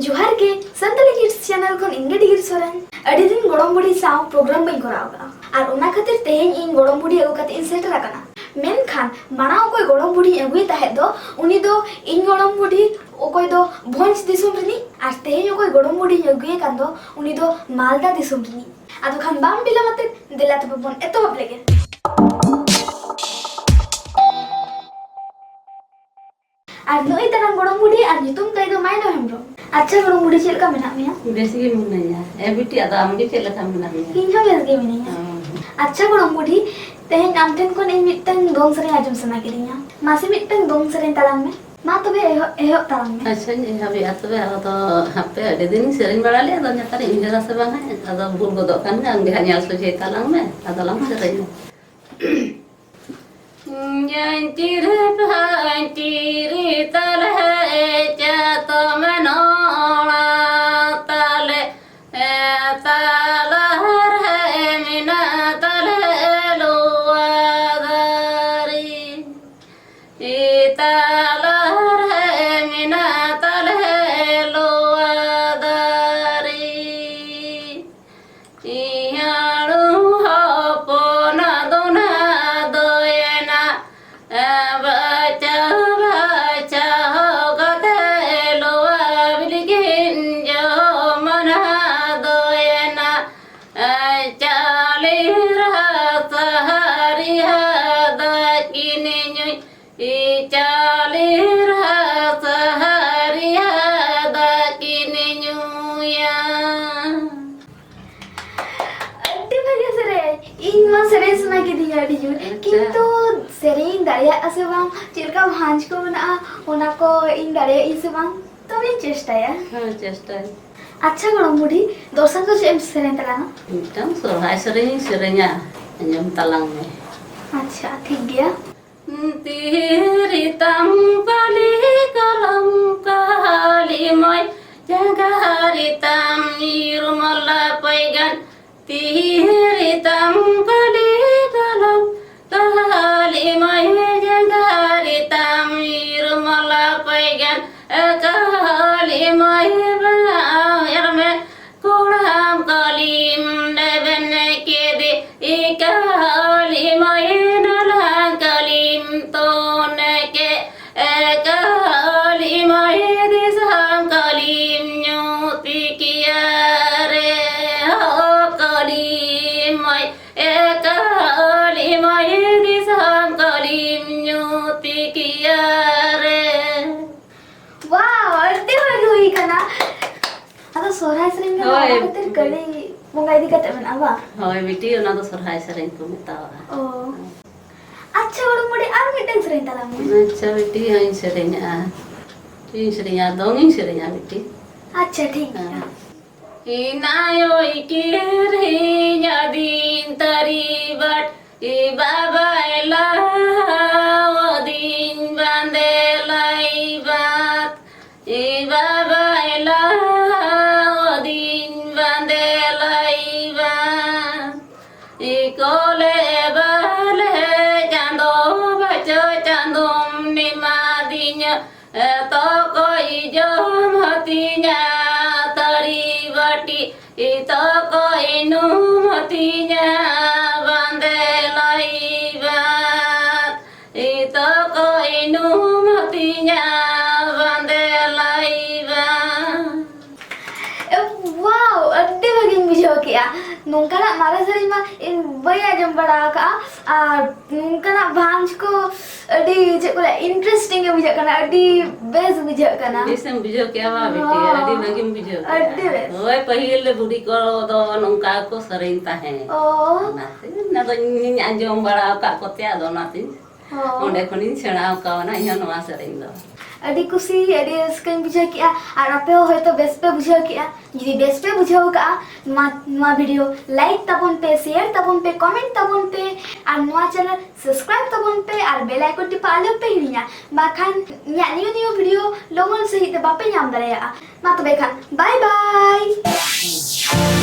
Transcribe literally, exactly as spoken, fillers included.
ᱡᱚᱦᱟᱨ ᱜᱮ, Santali kids channel ᱠᱷᱚᱱ ᱤᱧ ᱜᱮ ᱰᱤᱜᱤᱨ ᱥᱚᱨᱮᱱ᱾ ᱟᱹᱰᱤ ᱫᱤᱱ ᱜᱚᱲᱚᱢ ᱵᱩᱰᱷᱤ ᱥᱟᱶ ᱯᱨᱳᱜᱨᱟᱢ ᱵᱟᱹᱧ ᱠᱚᱨᱟᱣ ᱠᱟᱜᱼᱟ, ᱟᱨ ᱚᱱᱟ ᱠᱷᱟᱹᱛᱤᱨ ᱛᱮᱦᱮᱧ ᱤᱧ ᱜᱚᱲᱚᱢ ᱵᱩᱰᱷᱤ ᱟᱹᱜᱩ ᱠᱟᱛᱮ ᱤᱧ ᱥᱮᱴᱮᱨ ᱟᱠᱟᱱᱟ᱾ ᱢᱮᱱᱠᱷᱟᱱ ᱢᱟᱲᱟᱝ ᱚᱠᱚᱭ ᱜᱚᱲᱚᱢ ᱵᱩᱰᱷᱤᱧ ᱟᱹᱜᱩᱭᱮ ᱛᱟᱦᱮᱸᱫ ᱫᱚ, ᱩᱱᱤ ᱫᱚ ᱤᱧ ᱜᱚᱲᱚᱢ ᱵᱩᱰᱷᱤ ᱚᱠᱚᱭ ᱫᱚ ᱵᱷᱚᱸᱡᱽ ᱫᱤᱥᱚᱢ ᱨᱤᱱᱤᱡ, ᱟᱨ ᱛᱮᱦᱮᱧ ᱚᱠᱚᱭ ᱜᱚᱲᱚᱢ ᱵᱩᱰᱷᱤᱧ ᱟᱹᱜᱩᱭᱮ ᱠᱟᱱ ᱫᱚ, ᱩᱱᱤ ᱫᱚ ᱢᱟᱞᱫᱟ ᱫᱤᱥᱚᱢ ᱨᱤᱱᱤᱡ᱾ ᱟᱫᱚ ᱠᱷᱟᱱ ᱵᱟᱝ ᱵᱤᱞᱚᱢ ᱟᱛᱮ ᱫᱮᱞᱟ ᱛᱚᱵᱮ ᱵᱚᱱ ᱮᱛᱚᱦᱚᱵ ᱞᱮᱜᱮ᱾ ᱟᱨ ᱱᱩᱭ ᱛᱟᱞᱟᱝ ᱜᱚᱲᱚᱢ ᱵᱩᱰᱷᱤ, ᱟᱨ ᱧᱩᱛᱩᱢ ᱛᱟᱭ ᱫᱚ ᱢᱟᱭᱱᱟ ᱦᱮᱢᱵᱨᱚᱢ᱾ ᱟᱪᱪᱷᱟ ᱜᱚᱲᱚᱢ ᱵᱩᱰᱷᱤ, ᱪᱮᱫ ᱞᱮᱠᱟ ᱢᱮᱱᱟᱜ ᱢᱮᱭᱟ? ᱵᱮᱥ ᱜᱮ ᱢᱤᱱᱟᱹᱧᱟ᱾ ᱮ ᱵᱤᱴᱤ, ᱟᱫᱚ ᱟᱢ ᱜᱮ ᱪᱮᱫ ᱞᱮᱠᱟ ᱢᱮᱱᱟᱜ ᱢᱮᱭᱟ? ᱤᱧ ᱦᱚᱸ ᱵᱮᱥ ᱜᱮ ᱢᱤᱱᱟᱹᱧᱟ᱾ ᱚ᱾ ᱟᱪᱪᱷᱟ ᱜᱚᱲᱚᱢ ᱵᱩᱰᱷᱤ, ᱛᱮᱦᱮᱧ ᱟᱢ ᱴᱷᱮᱱ ᱠᱷᱚᱱ ᱤᱧ ᱢᱤᱫᱴᱟᱝ ᱫᱚᱝ ᱥᱮᱨᱮᱧ ᱟᱸᱡᱚᱢ ᱥᱟᱱᱟ ᱠᱤᱫᱤᱧᱟ᱾ ᱢᱟᱥᱮ ᱢᱤᱫᱴᱟᱝ ᱫᱚᱝ ᱥᱮᱨᱮᱧ ᱛᱟᱞᱟᱝ ᱢᱮ᱾ ᱢᱟ ᱛᱚᱵᱮ ᱮᱦᱚᱵ, ᱮᱦᱚᱵ ᱛᱟᱞᱟᱝ ᱢᱮ᱾ ᱟᱪᱪᱷᱟᱧ ᱮᱦᱚᱵᱮᱜᱼᱟ ᱛᱚᱵᱮ᱾ ᱟᱫᱚ ᱦᱟᱯᱮ, ᱟᱹᱰᱤ ᱫᱤᱱᱤᱧ ᱥᱮᱨᱮᱧ ᱵᱟᱲᱟ ᱞᱮᱫ, ᱟᱫᱚ ᱱᱮᱛᱟᱨᱤᱧ ᱩᱭᱦᱟᱹᱨᱟ ᱥᱮ ᱵᱟᱝᱟ, ᱟᱫᱚ ᱵᱷᱩᱞ ᱜᱚᱫᱚᱜ ᱠᱷᱟᱱ ᱜᱮ ᱟᱢᱜᱮ ᱦᱟᱸᱜ ᱧᱮᱞ ᱥᱚᱡᱷᱮ ᱛᱟᱞᱟᱝ ᱢᱮ, ᱟᱫᱚ ᱞᱟᱝ ᱥᱮᱨᱮᱧᱟ᱾ ᱡᱟᱧᱪᱤᱨ ᱯᱷᱟᱧᱪᱤᱨ ᱛᱟᱞᱦᱮ ᱪᱟᱛᱚᱢ ᱱᱚᱲᱟ ᱛᱟᱞᱮ, ᱛᱟᱞᱟ ᱨᱮ ᱢᱮᱱᱟᱜ ᱛᱟᱞᱮ ᱞᱚᱣᱟ ᱫᱟᱨᱮ᱾ ᱛᱟᱞᱟ ᱨᱮ ᱢᱮᱱᱟᱜ ᱛᱟᱞᱮ ᱞᱚᱣᱟ ᱫᱟᱨᱮ᱾ ᱤᱭᱟᱹᱲᱩ ᱦᱚᱯᱚᱱ ᱫᱚ ᱱᱟ ᱫᱚᱭᱮᱱᱟ, ᱵᱟᱪᱷᱟᱣ ᱵᱟᱪᱷᱟᱣ ᱠᱟᱛᱮ ᱞᱚᱣᱟ ᱵᱤᱞᱤ ᱠᱤᱱ ᱡᱚᱢᱟ ᱱᱟ ᱫᱚᱭᱮᱱᱟ᱾ ᱪᱟᱞᱤ ᱨᱟᱥᱟ ᱦᱟᱹᱨᱤ ᱦᱟᱫᱟ ᱠᱤᱱ ᱧᱩᱭ, ᱪᱟᱞᱤ ᱨᱟᱥᱟ ᱦᱟᱹᱨᱤ ᱦᱟᱫᱟ ᱠᱤᱱ ᱧᱩᱭᱟ᱾ ᱟᱹᱰᱤ ᱵᱷᱟᱜᱮ ᱥᱮᱨᱮᱧ᱾ ᱤᱧ ᱢᱟ ᱥᱮᱨᱮᱧ ᱥᱟᱱᱟ ᱠᱤᱫᱤᱧᱟ ᱟᱹᱰᱤ ᱡᱳᱨ᱾ ᱟᱪᱪᱷᱟ᱾ ᱠᱤᱱᱛᱩ ᱥᱮᱨᱮᱧ ᱫᱟᱲᱮᱭᱟᱜᱼᱟ ᱥᱮ ᱵᱟᱝ, ᱪᱮᱫ ᱞᱮᱠᱟ ᱵᱷᱟᱸᱡᱽ ᱠᱚ ᱢᱮᱱᱟᱜᱼᱟ, ᱚᱱᱟ ᱠᱚ ᱤᱧ ᱫᱟᱲᱮᱭᱟᱜ ᱤᱧ ᱥᱮ ᱵᱟᱝ, ᱛᱚᱵᱮᱧ ᱪᱮᱥᱴᱟᱭᱟ᱾ ᱦᱮᱸ, ᱪᱮᱥᱴᱟᱭ᱾ ᱟᱪᱪᱷᱟ ᱜᱚᱲᱚᱢ ᱵᱩᱰᱷᱤ, ᱫᱚᱥᱟᱨ ᱫᱚ ᱪᱮᱫ ᱮᱢ ᱥᱮᱨᱮᱧ ᱛᱟᱞᱟᱝᱟ? ᱢᱤᱫᱴᱟᱝ ᱥᱚᱨᱦᱟᱭ ᱥᱮᱨᱮᱧ ᱤᱧ ᱥᱮᱨᱮᱧᱟ, ᱟᱸᱡᱚᱢ ᱛᱟᱞᱟᱝ ᱢᱮ᱾ ᱟᱪᱪᱷᱟ, ᱴᱷᱤᱠ ᱜᱮᱭᱟ᱾ ᱛᱤᱨᱤ ᱛᱟᱢ ᱠᱟᱞᱤ ᱠᱟᱞᱟᱢ ᱠᱟᱞᱤ ᱢᱟᱹᱭ, ᱡᱟᱸᱜᱟ ᱨᱮ ᱛᱟᱢ ᱤᱨᱢᱟᱞᱟ ᱯᱟᱭᱜᱟᱱ, ᱛᱤᱨᱤ ᱛᱟᱢ ᱠᱟᱞᱤ ᱠᱟᱞᱟᱢ ᱠᱟᱞᱤ ᱢᱟᱹᱭ, ᱡᱟᱸᱜᱟ ᱨᱮ ᱛᱟᱢ ᱤᱨᱢᱟᱞᱟ ᱯᱟᱭᱜᱟᱱ, ᱠᱟᱞᱤ ᱢᱟᱹᱭ᱾ ᱥᱚᱨᱦᱟᱭ ᱥᱮᱨᱮᱧ ᱠᱟᱱᱟ, ᱦᱳᱭ, ᱚᱱᱟ ᱠᱷᱟᱹᱛᱤᱨ ᱵᱤᱴᱤ᱾ ᱠᱟᱹᱞᱤ ᱵᱚᱸᱜᱟ ᱤᱫᱤ ᱠᱟᱛᱮ ᱢᱮᱱᱟᱜᱼᱟ, ᱵᱟᱝ? ᱦᱳᱭ, ᱵᱤᱴᱤ, ᱚᱱᱟ ᱫᱚ ᱥᱚᱨᱦᱟᱭ ᱥᱮᱨᱮᱧ ᱠᱚ ᱢᱮᱛᱟᱣᱟᱜᱼᱟ᱾ ᱚ᱾ ᱟᱪᱪᱷᱟ, ᱦᱩᱲᱩ ᱢᱩᱲᱤ, ᱟᱨ ᱢᱤᱫᱴᱟᱝ ᱥᱮᱨᱮᱧ ᱛᱟᱞᱟᱝ ᱢᱮ᱾ ᱟᱪᱪᱷᱟ, ᱵᱤᱴᱤ, ᱦᱚᱸᱧ ᱥᱮᱨᱮᱧᱟ᱾ ᱪᱮᱫ ᱤᱧ ᱥᱮᱨᱮᱧᱟ? ᱫᱚᱝ ᱤᱧ ᱥᱮᱨᱮᱧᱟ, ᱵᱤᱴᱤ᱾ ᱟᱪᱪᱷᱟ, ᱴᱷᱤᱠ ᱜᱮᱭᱟ᱾ ᱦᱮᱸ᱾ ᱤᱧ ᱟᱭᱳᱭ ᱠᱤᱨᱤᱧ ᱟᱹᱫᱤᱧ ᱛᱟᱹᱨᱤ ᱵᱟᱹᱴᱤ, ᱵᱟᱵᱟᱭ ᱞᱟᱣᱟᱫᱤᱧ ᱵᱟᱸᱫᱮ ᱞᱟᱭᱵᱟᱛ᱾ ᱤ ᱵᱟᱵᱟᱭ ᱞᱟᱣᱟᱫᱤᱧ ᱵᱟᱸᱫᱮ ᱞᱟᱭᱵᱟᱛ᱾ ᱤ ᱠᱚᱞᱮ ᱵᱟᱞᱮ ᱪᱟᱸᱫᱚ ᱵᱟᱪᱚ ᱪᱟᱸᱫᱚᱢ ᱱᱮᱢᱟᱫᱤᱧᱟ᱾ ᱮᱛᱚ ᱠᱚ ᱡᱚᱢ ᱦᱟᱹᱛᱤᱧᱟ ᱛᱟᱹᱨᱤ ᱵᱟᱹᱴᱤ, ᱤᱛᱚ ᱠᱚ ᱤᱱᱩᱢ ᱦᱟᱹᱛᱤᱧᱟ ᱵᱟᱸᱫᱮ ᱞᱟᱭᱵᱟᱛ᱾ ᱤᱛᱚ ᱠᱚ ᱤᱱᱩᱢ ᱦᱟᱹᱛᱤᱧᱟ ᱵᱟᱸᱫᱮ ᱞᱟᱭᱵᱟᱛ᱾ ᱮ, wow, ᱟᱹᱰᱤ ᱵᱷᱟᱹᱜᱤᱧ ᱵᱩᱡᱷᱟᱹᱣ ᱠᱮᱜᱼᱟ᱾ ᱱᱚᱝᱠᱟᱱᱟᱜ ᱢᱟᱨᱮ ᱥᱮᱨᱮᱧ ᱢᱟ ᱤᱧ ᱵᱟᱹᱧ ᱟᱸᱡᱚᱢ ᱵᱟᱲᱟ ᱟᱠᱟᱜᱼᱟ᱾ ᱟᱨ ᱱᱚᱝᱠᱟᱱᱟᱜ ᱵᱷᱟᱸᱡᱽ ᱠᱚ ᱟᱹᱰᱤ, ᱪᱮᱫ ᱠᱚ ᱞᱟᱹᱭᱟ, interesting ᱜᱮ ᱵᱩᱡᱷᱟᱹᱜ ᱠᱟᱱᱟ, ᱟᱹᱰᱤ ᱵᱮᱥ ᱵᱩᱡᱷᱟᱹᱜ ᱠᱟᱱᱟ᱾ ᱵᱮᱥᱮᱢ ᱵᱩᱡᱷᱟᱹᱣ ᱠᱮᱜᱼᱟ ᱵᱟ, ᱵᱤᱴᱤ? ᱦᱚᱸ᱾ ᱟᱹᱰᱤ ᱵᱷᱟᱹᱜᱤᱢ ᱵᱩᱡᱷᱟᱹᱣ ᱠᱮᱜᱼᱟ᱾ ᱟᱹᱰᱤ ᱵᱮᱥ᱾ ᱦᱳᱭ, ᱯᱟᱹᱦᱤᱞ ᱨᱮ ᱵᱩᱰᱷᱤ ᱠᱚ ᱫᱚ ᱱᱚᱝᱠᱟ ᱜᱮᱠᱚ ᱥᱮᱨᱮᱧ ᱛᱟᱦᱮᱸᱫ᱾ ᱚ᱾ ᱚᱱᱟᱛᱮ ᱚᱱᱟ ᱫᱚ ᱤᱧᱤᱧ ᱟᱸᱡᱚᱢ ᱵᱟᱲᱟ ᱟᱠᱟᱫ ᱠᱚᱛᱮ, ᱟᱫᱚ ᱚᱱᱟᱛᱤᱧ ᱦᱚᱸ᱾ ᱚᱸᱰᱮ ᱠᱷᱚᱱᱤᱧ ᱥᱮᱬᱟ ᱠᱟᱣᱱᱟ ᱤᱧ ᱦᱚᱸ ᱱᱚᱣᱟ ᱥᱮᱨᱮᱧ ᱫᱚ᱾ ᱟᱹᱰᱤ ᱠᱩᱥᱤ, ᱟᱹᱰᱤ ᱨᱟᱹᱥᱠᱟᱹᱧ ᱵᱩᱡᱷᱟᱹᱣ ᱠᱮᱜᱼᱟ᱾ ᱟᱨ ᱟᱯᱮ ᱦᱚᱸ ᱦᱚᱭᱛᱳ ᱵᱮᱥ ᱯᱮ ᱵᱩᱡᱷᱟᱹᱣ ᱠᱮᱜᱼᱟ᱾ ᱡᱩᱫᱤ ᱵᱮᱥ ᱯᱮ ᱵᱩᱡᱷᱟᱹᱣ ᱠᱟᱜᱼᱟ, ᱱᱚᱣᱟ, ᱱᱚᱣᱟ video like ᱛᱟᱵᱚᱱ ᱯᱮ, share ᱛᱟᱵᱚᱱ ᱯᱮ, comment ᱛᱟᱵᱚᱱ ᱯᱮ, ᱟᱨ ᱱᱚᱣᱟ channel subscribe ᱛᱟᱵᱚᱱ ᱯᱮ, ᱟᱨ bell icon ᱴᱤᱯᱟᱹ ᱟᱞᱚ ᱯᱮ ᱦᱤᱲᱤᱧᱟ, ᱵᱟᱠᱷᱟᱱ ᱤᱧᱟᱹᱜ new new video ᱞᱚᱜᱚᱱ ᱥᱟᱺᱦᱤᱡ ᱛᱮ ᱵᱟᱯᱮ ᱧᱟᱢ ᱫᱟᱲᱮᱭᱟᱜᱼᱟ᱾ ᱢᱟ ᱛᱚᱵᱮ ᱠᱷᱟᱱ, bye bye᱾